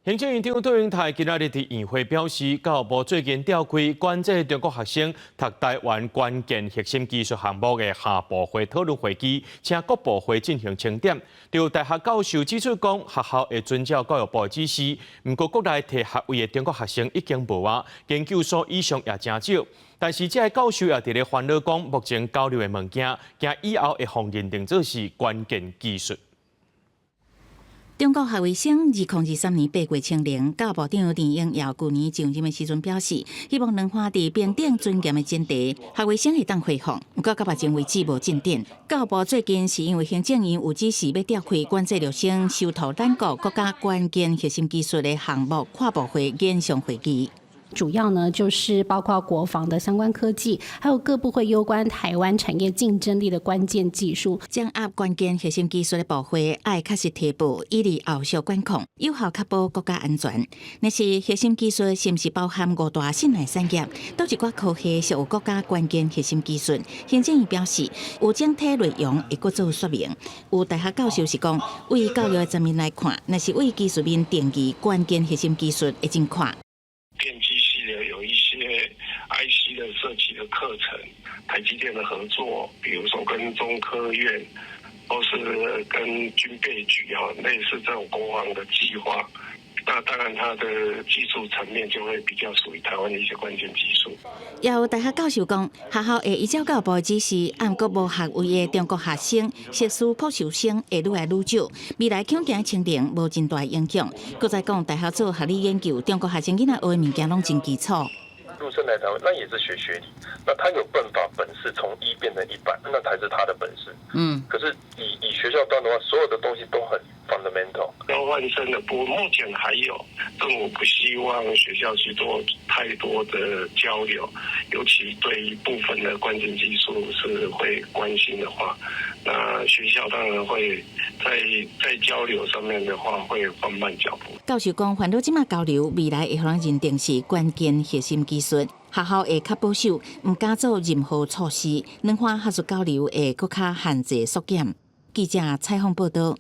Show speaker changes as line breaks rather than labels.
行政院長卓榮泰今仔日佇院會表示，教育部最近召開管制中國學生讀臺灣關鍵核心技術項目的跨部會討論會議，請各部會進行清點。有大學教授指出講，學校會遵照教育部的指示，毋過國內提學位的中國學生已經無啊，研究所以上也誠少。但是這个教授也佇咧煩惱講，目前交流的物件，驚以後會予認定做是關鍵技術。
中國學位生2023年8月清零，教育部長陳英耀舊年上任的時陣表示，希望兩岸佇平等尊嚴的前提，學位生會當恢復。毋過到目前為止無進展。教育部最近是因為行政院有指示欲召開管制陸生修讀咱國國家關鍵核心技術的項目跨部會研商會議。
主要呢，就是包括國防的相關科技，還有各部會攸關台灣產業競爭力的關鍵技術。
掌握關鍵核心技術的部會，愛確實提報，以利後續管控，有效確保國家安全。若是核心技術是毋是包含五大信賴產業？佗一寡科系屬有國家關鍵核心技術？行政院表示，有整體內容會閣做說明。有大學教授是講，為教育的層面來看，若是為技術面定義關鍵核心技術，會真寬。
電機系的有一些 IC 的設計的課程，台積電的合作，比如說跟中科院，或是跟軍備局啊，類似這種國防的計劃，那當然它的技術層面就會比較屬於台灣的一些關鍵技術。
有大學教授講，學校會依照教育部的指示，毋過無學位的中國學生、碩士、博士生會愈來愈少，未來恐驚清零無真大影響。閣再講，大學做學理研究，中國學生囡仔學的物件攏真基礎。
陸生來台灣，那也是學學理，那他有辦法本事從一變成100，那才是他的本事。可是以學校端的話，所有的東西都很 fundamental。
交換生的部分目前還有，政府不希望學校去做太多的交流，尤其對於部分的關鍵技術是會關心的話，那學校當然會在交流上面的話會放慢腳步。
教授講，煩惱這馬交流，未來會予人認定是關鍵核心技術，學校會較保守，毋敢做任何措施，兩岸學術交流會閣較限制縮減。記者採訪報道。